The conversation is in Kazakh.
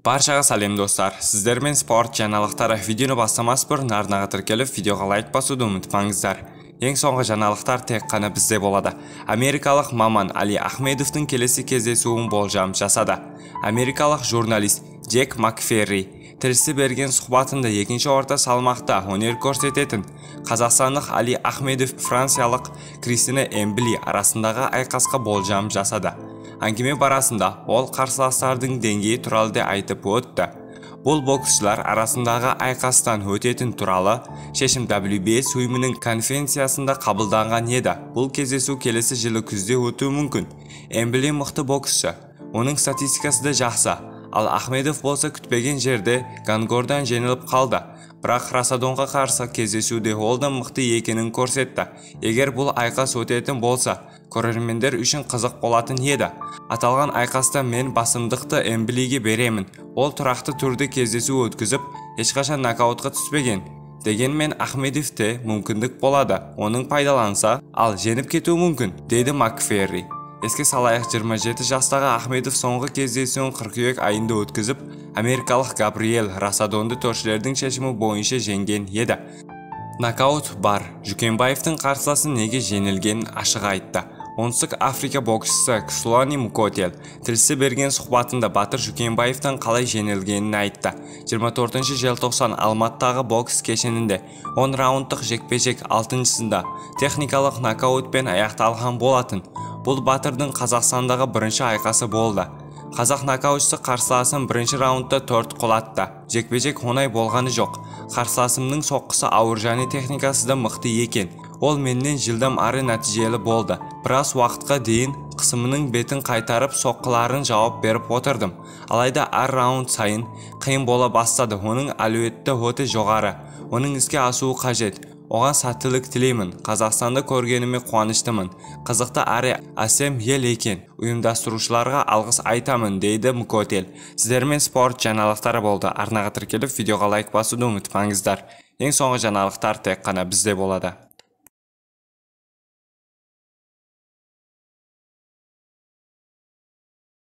Баршаға сәлем достар, сіздермен спорт жаңалықтары. Видеоны бастамас бұрын арнаға тіркеліп, видеоға лайк басуды ұмытпаңыздар. Ең соңғы жаңалықтар тек қана бізде болады. Америкалық маман Али Ахмедовтың келесі кездесуін болжам жасады. Америкалық журналист Джек Макферри тілшісі берген сұхбатында екінші орта салмақта өнер көрсететін қазақстандық Али Ахмедов франциялық Кристина Эмбли арасындағы айқасқа болжам жасады. Әңгіме барысында ол қарсыластардың деңгейі туралы да айтып өтті. Бұл боксшылар арасындағы айқастан өтетін туралы шешім WBS ұйымының конференциясында қабылданған еді. Бұл кездесу келесі жылы күзде өтуі мүмкін. Эмбли мықты боксшы, оның статистикасы да жақсы. Ал Ахмедов болса күтпеген жерде Гангордан жеңіліп қалды. Бірақ Расадонға қарсы кездесуде ол да мықты екенін көрсетті. Егер бұл айқас өтетін болса, көрермендер үшін қызық болатын еді. Аталған айқаста мен басымдықты Эмблиге беремін. Ол тұрақты түрде кездесу өткізіп, ешқашан нокаутқа түспеген. Дегенмен Ахмедовте мүмкіндік болады, оның пайдаланса, ал жеңіп кетуі мүмкін, деді Макферри. Еске салайық, 27 жастағы Ахмедов соңғы кездесуін қыркүйек айында өткізіп, америкалық Габриэль Расадонды төршілердің шешімі бойынша жеңген еді. Нокаут бар. Жүкембаевтың қарсыласы неге жеңілгенін ашық айтты. Оңтүстік Африка боксшысы Ксулани Мукотел тілшісі берген сұхбатында Батыр Жүкембаевтан қалай жеңілгенін айтты. 24 желтоқсан Алматыдағы бокс кешенінде 10 раундтық жекпе-жек 6-сында техникалық нокаутпен аяқталған болатын. Бұл Батырдың Қазақстандағы бірінші айқасы болды. Қазақ нокаутшысы қарсыласын бірінші раундта 4 құлатты. Жекпе-жек оңай болғаны жоқ. Қарсыласымның соққысы ауыр және техникасы да мықты екен. Ол менен жылдам ары нәтижелі болды. Біраз уақытқа дейін қысымының бетін қайтарып, соққыларын жауап беріп отырдым. Алайда әр раунд сайын қиын бола бастады. Оның әлеуеті өте жоғары. Оның іске асуы қажет. Оған сәттілік тілеймін. Қазақстанды көргеніме қуаныштымын. Қызықты әрі әсем ел екен. Ұйымдастырушыларға алғыс айтамын, дейді Мукотел. Сіздермен спорт жаңалықтары болды. Арнаға тіркеліп, видеоға лайк басуды ұмытпаңыздар. Ең соңғы жаңалықтар тек қана бізде болады.